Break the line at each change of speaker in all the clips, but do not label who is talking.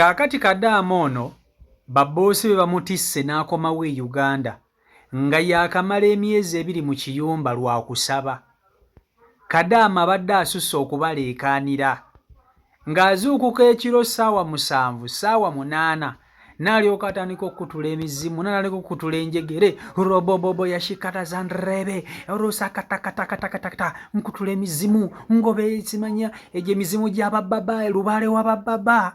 Kaakati Kadaama ono babboosi be bamutisse n'akomawo e Uganda nga yaakamala emyezi ebiri mu kiyumba lwa kusaba. Kadaama abadde asusse okubaleekaanira ng'azuukuka ekiro ssaawa 7, ssaawa 8 n'alyoka atandika okukutula emizimu, n'atandika okukutula enjegere, robobobo yashikata zandrebe rusakatakatakatakatakata, nkutula emizimu ngobe simanya egyo emizimu gy'abababa, lubaale w'abababa.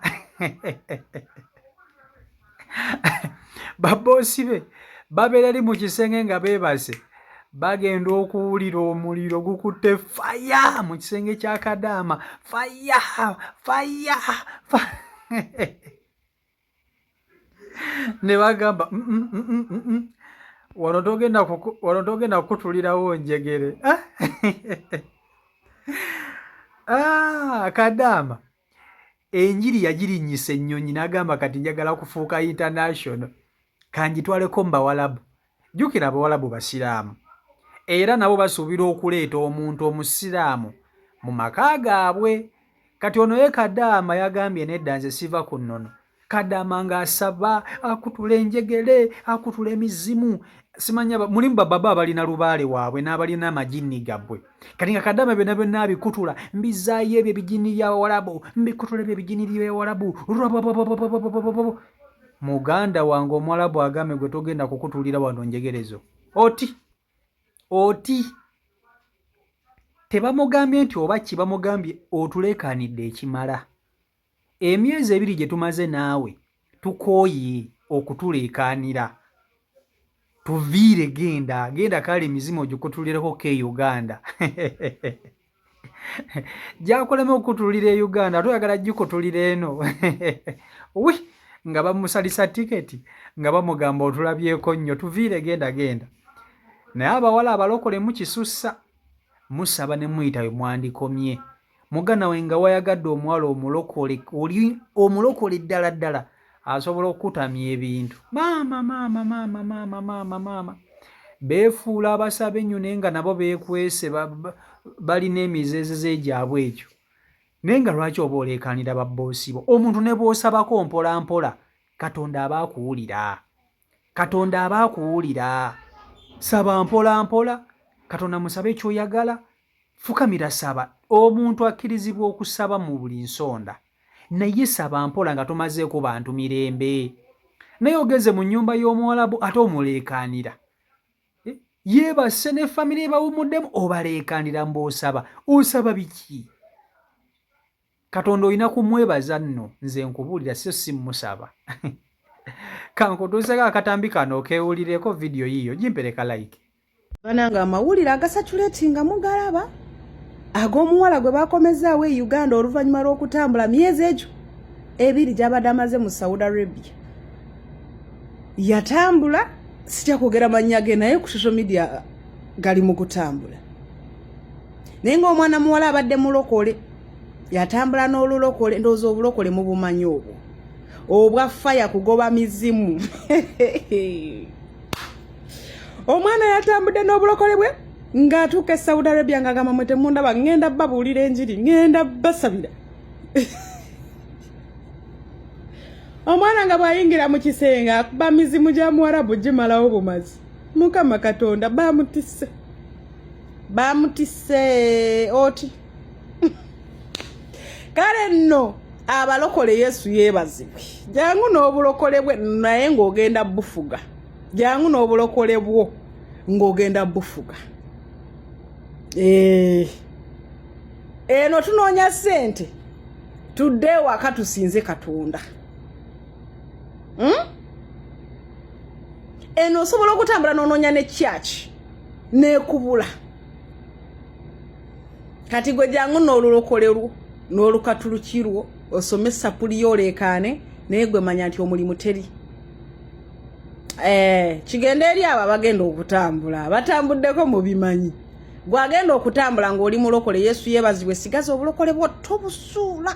Baboosi be babeera eri mu kisenge nga beebase, bagenda okuwulira omuliro gukutte faya mu kisenge kya Kadaama, faya faya ne bagamba wano togenda kukutulirawo njegere. Ah, Kadaama enjiri yagirinnyisa ennyonyi n'agamba kati njagala kufuuka international, kangitwaleko mu Bawalabu. Jjukira Abawalabu Basiraamu era nabo basuubira okuleeta omuntu Omusiraamu mu maka gaabwe. Kati ono ye Kadaama yagambye nedda, nze siva ku nnono. Kadaama ng'asaba, akutula enjegere, akutula emizimu, simanya mulimu bababa abalina lubaale waabwe n'abalina amajinni gaabwe. Kati nga Kadaama byonna byonna abikutula, mbizaayo ebyo ebijinni by'Abawalabu, mbikutula ebyo ebijinni by'Abawalabu. Muganda wange Omuwalabu agambe gwe togenda kukutulira wano njegerezo. Oti oti tebamugambye nti oba ki, bamugambye otuleekaanidde ekimala. Emyezi ebiri gye tumaze naawe tukooye okutuleekaanira. Tuviire, genda genda kale emizimu ogikutulireko ko e Uganda. Gyakulema okukutulira e Uganda, ate oyagala gikutulira eno. Wi nga bamusalisa tiketi nga bamugamba otulabyeko nnyo, tuviire, genda genda. Naye abawala abalokole mukisussa, musaba ne muyita we mwandikomye. Muganda we nga wayagadde omuwala omulokole, oli omulokole ddala ddala, asobola okukutamya ebintu. Maama maama maama maama maama maama, beefuula abasaba ennyo naye nga nabo beekwese, balina emizeezeze egyabwe egyo. Naye nga lwaki oba oleekaanira babboosi bo? Omuntu ne bw'osabako mpola mpola, Katonda aba akuwulira. Katonda aba akuwulira. Saba mpola mpola, Katonda musabe ky'oyagala, fukamira saba. Omuntu akkirizibwa okusaba mu buli nsonda, naye saba mpola nga tomazeeko bantu mirembe. Naye ogenze mu nnyumba y'Omuwalabu ate omuleekaanira. Yeebase ne famire ebawummuddemu, obaleekaanira mbw'osaba. Osaba biki? Katonda olina kumwebaza nno, nze nkubuulira sio si mmusaba. Kankutuuseeko akatambi kano okeewulireko vidiyo yiiyo, gimpereka like.
Banange amawulire agasatuleti nga mugalaba ag'omuwala gwe bakomezaawo e Uganda oluvannyuma lw'okutambula myezi egyo ebiri gy'abadde amaze mu Saudi Arabia. Yatambula, sitya kwogera mannya ge, naye ku social media gali mu kutambula. Naye ng'omwana muwala abadde mulokole, yatambula n'olulokole, ndowooza obulokole mubumanyi obwo obwa faya kugoba mizimu. Omwana yatambudde n'obulokole bwe ng'atuuka e Saudi Arabia ng'agamba mwe temundaba, ŋŋenda babuulira enjiri, ŋŋenda basabira. Omwana nga bw'ayingira mu kisenge akuba mizimu gya Muwarabu gimalawo bumazi. Mukama Katonda, bamutisse, bamutisse oti. Kale nno abalokole Yesu yeebazibwe. Jangu n'obulokole bwe naye ng'ogenda bufuga. Jangu n'obulokole bwo ng'ogenda bufuga. Eno tunoonya ssente tudde ewaka tusinze Katonda. Eno osobola okutambula n'onoonya ne church n'ekubula. Kati gwe jangu n'olulokole lwo n'olukatulukirwo osome sapuli yo oleekaane, naye gwe manya nti omulimu teri. Kigenda eri abo abagenda okutambula, abatambuddeko mubimanyi. Gwagenda okutambula ng'oli mulokole, Yesu yeebazibwe, sigaza obulokole bwo tobusuula.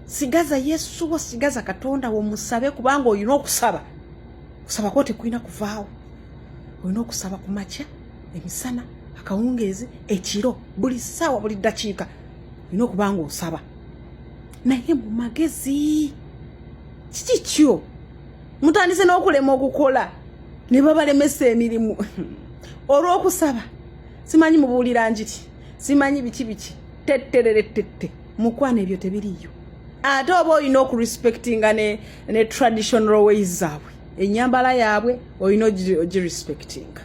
Sigaza Yesu wo, sigaza Katonda wo, musabe kubanga olina okusaba. Kusaba kwo tekulina kuvaawo. Olina okusaba ku makya, emisana, akawungeezi, ekiro, buli ssaawa, buli ddakiika olina okuba ng'osaba. Naye mu magezi. Kiki kyo mutandise n'okulema okukola ne babalemesa emirimu olw'okusaba? Simanyi mubuulira njiri, simanyi biki biki, tetterere tette. Mukwano, ebyo tebiriiyo. Ate oba olina okurespectinga ne traditional ways zaabwe, enyambala yaabwe olina ogirespectinga,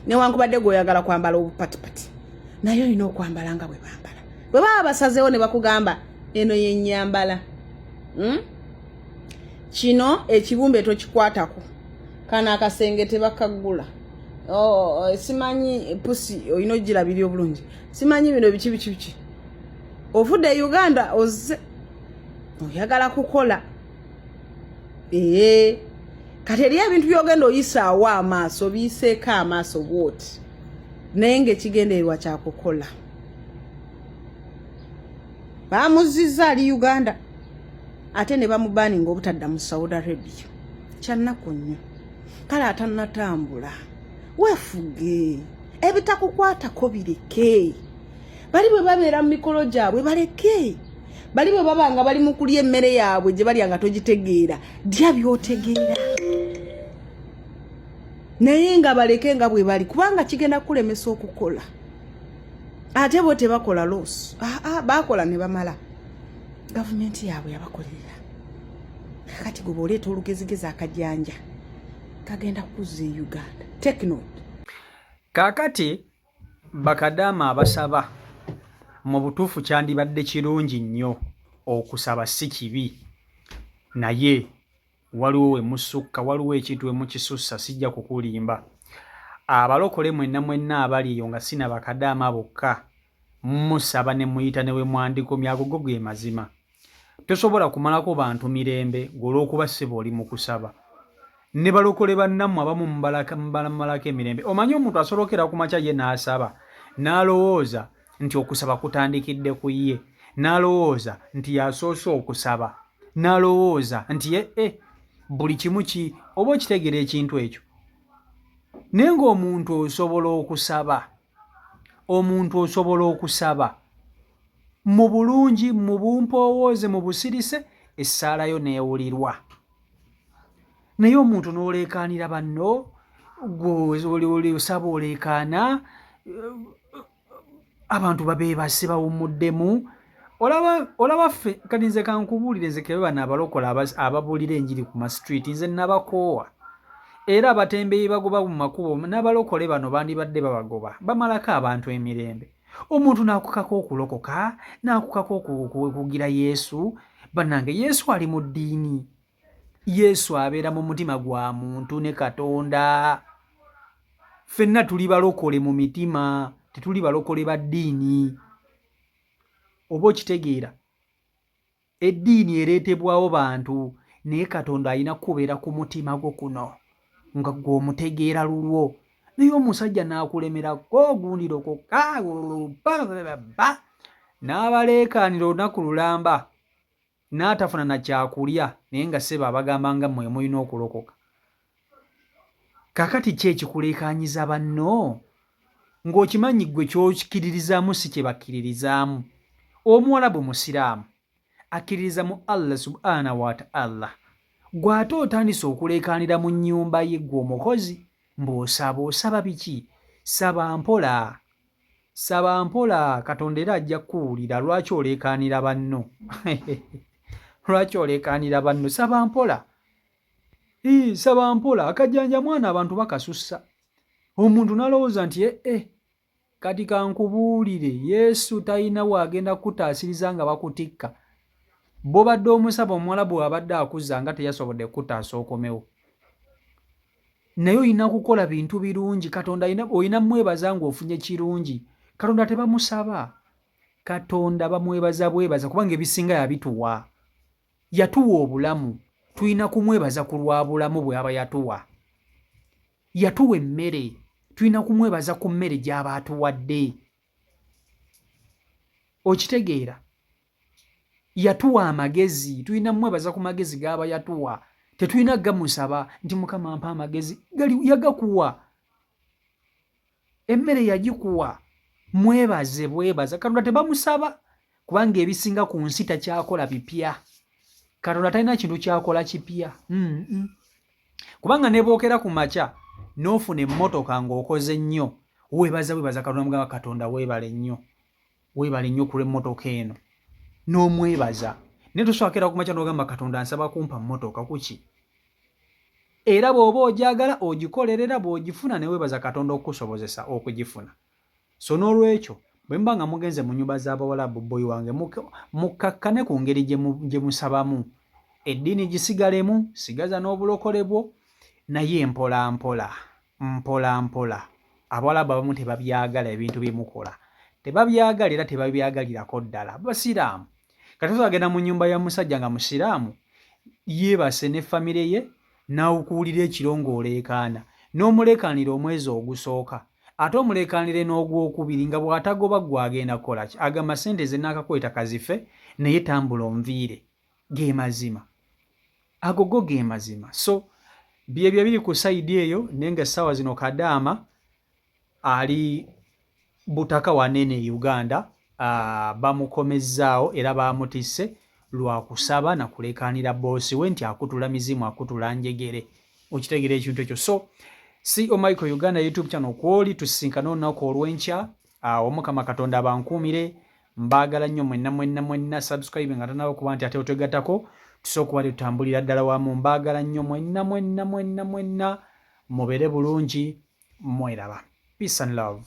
newankubadde gweoyagala kwambala obupatipati, naye olina okwambala nga bwe bambala. Bwe baba basazeewo ne bakugamba eno yenyambala, Kino ekibumbe tokikwatako, kano akasenge tebakaggula, oh, simanyi pusi olina ogirabiri obulungi, simanyi bino biki biki biki. Ovudde e Uganda, ozze oyagala kukola. Ee, kati eriyo ebintu byogenda oyisaawo amaaso, biyiseeko amaaso bwoti, naye ngaekigendererwa kyakukola. Bamuzizza ali Uganda, ate ne bamubaninga obutadda mu Saudi Arabia. Kyannaku nnyo. Kale atannatambula, weefuge, ebitakukwatako bireke. Bali bwe babeera mu mikolo gyabwe, baleke. Bali bwe baba nga bali mu kulya emmere yaabwe gye balya nga togitegeera, dya by'otegeera, naye nga baleke nga bwe bali, kubanga kigenda kukulemesa okukola. Ate bo tebakola loss. Aa, bakola ne bamala, gavumenti yaabwe yabakolerera. Kakati gwe bw'oleeta olugezigezi, akajanja kagenda kuzza e Uganda. Take note.
Kaakati bakadaama abasaba, mu butuufu kyandibadde kirungi nnyo. Okusaba si kibi, naye waliwo we musukka, waliwo ekintu we mukisussa. Sijja kukulimba, abalokole mwenna mwenna abali eyo, nga sina bakadaama bokka, musaba ne muyita ne we mwandikomye. Ago go ge mazima. Tosobola kumalako bantu mirembe olw'okuba ssebo oli mu kusaba. Ne balokole bannammwe abamu mubalako emirembe. Omanyi omuntu asolokera ku makya ye n'asaba, n'alowooza nti okusaba kutandikidde ku ye, n'alowooza nti yasoose okusaba, n'alowooza nti ye e buli kimu ki oba okitegeera ekintu ekyo. Naye ng'omuntu osobola okusaba, omuntu osobola okusaba mu bulungi, mu bumpoowooze, mu busirise, essaalayo neewulirwa. Naye omuntu n'oleekaanira banno, gwe osaba oleekaana, abantu babeebase bawummuddemu. Olaba ffe kati, nze kankubuulire, nze kebe bano abalokola ababuulira enjiri ku mastreet, nze nabakoowa. Era abatembeeyi bagoba mu makubo, n'abalokole bano bandibadde babagoba, bamalako abantu emirembe. Omuntu n'akukako okulokoka, n'akukako okugira Yesu. Bannange, Yesu ali mu ddiini? Yesu abeera mu mutima gwa muntu ne Katonda. Ffenna tuli balokole mu mitima, tetuli balokole ba ddiini. Oba okitegeera, eddiini ereetebwawo bantu, naye Katonda alina kubeera ku mutima gwo kuno nga gwe omutegeera lulwo. Naye omusajja n'akulemerako gundi lokoka, n'abaleekaanira olunaku lulamba, n'atafuna na kyakulya, naye nga ssebo abagamba nga mmwe mulina okulokoka. Kaakati ki ekikuleekaanyiza banno ng'okimanyi ggwe ky'okkiririzaamu si kye bakkiririzaamu? Omuwalabu musiraamu, akkiririza mu Allah subhana wa ta'ala. Gwe ate otandise okuleekaanira mu nnyumba ye, ggwe omukozi, mbw'osaba. Osaba biki? Saba mpola, saba mpola, Katonda era ajja kukuwulira. Lwaki oleekaanira banno? Lwaki oleekaanira banno? Saba mpola, saba mpola. Akajanja mwana abantu bakasussa, omuntu n'alowooza nti ee eh, kati kankubuulire, Yesu talina waagenda kukutaasiriza nga bakutikka. Bw'obadde omusaba, omuwalabu abadde akuzza nga teyasobodde kukutaasa okomewo. Naye olina kukola bintu birungi. Katonda olina mwebaza ng'ofunye kirungi. Katonda tebamusaba, Katonda bamwebaza bwebaza, kubanga ebisinga yabituwa. Yatuwa obulamu, tulina kumwebaza ku lwa bulamu bw'aba yatuwa. Yatuwa emmere, tulina kumwebaza ku mmere gy'aba atuwadde. Okitegeera? Yatuwa amagezi, tulina mwebaza ku magezi g'aba yatuwa. Tetulina gamusaba nti Mukama mpa amagezi. Gali yagakuwa. Emmere yagikuwa, mwebaze bwebaza. Katonda tebamusaba, kubanga ebisinga ku nsi takyakola bipya. Katonda talina kintu kyakola kipya. Kubanga ne bwokera ku makya n'ofuna emmotoka ng'okoze nnyo, weebaza weebaza Katonda, mugamba Katonda weebale nnyo, weebale nnyo ku lw'emmotoka eno, n'omwebaza. Naye tosobola ku makya n'ogamba Katonda nsaba kumpa mmotoka kuki? Era bw'oba ogyagala ogikolerera, bw'ogifuna ne weebaza Katonda okukusobozesa okugifuna. So n'olwekyo bwe muba nga mugenze mu nnyumba z'Abawalabu, boyi wange, mukkakkane ku ngeri gye musabamu. Eddiini gisigalemu, sigaza n'obulokole bwo, naye mpola mpola, mpola mpola. Abawalabu abamu tebabyagala ebintu bye mukola. Tebabyagala era tebabyagalirako ddala. Basiraamu. Kati osobola genda mu nnyumba ya musajja nga musiraamu, yeebase ne famire ye, n'akuwulira ekiro ng'oleekaana, n'omuleekaanira omwezi ogusooka, ate omuleekaanire n'ogwokubiri, nga bw'atagoba ggwe agenda kukola ki? Agamba ssente ze naakakweta kazife, naye tambula onviire. Ge mazima. Ago go ge mazima. So byebyo ebiri ku sayidi eyo, naye nga essaawa zino Kadaama ali butaka wanene e Uganda, bamukomezzaawo era bamutisse lwa kusaba na kulekaanira boosi we nti akutula mizimu, akutula njegere. Okitegeera ekintu ekyo? So CEO Michael Uganda YouTube channel kwoli, tusisinkane olunaku olw'enkya. Omukama Katonda abankuumire, mbaagala nnyo mwenna mwenna mwenna. Subscribe nga tonaba kuba nti ate otwegattako, tusobola okuba tetutambulira ddala wamu. Mbaagala nnyo mwenna mwenna mwenna mwenna, mubeere bulungi, mweraba. Peace and love.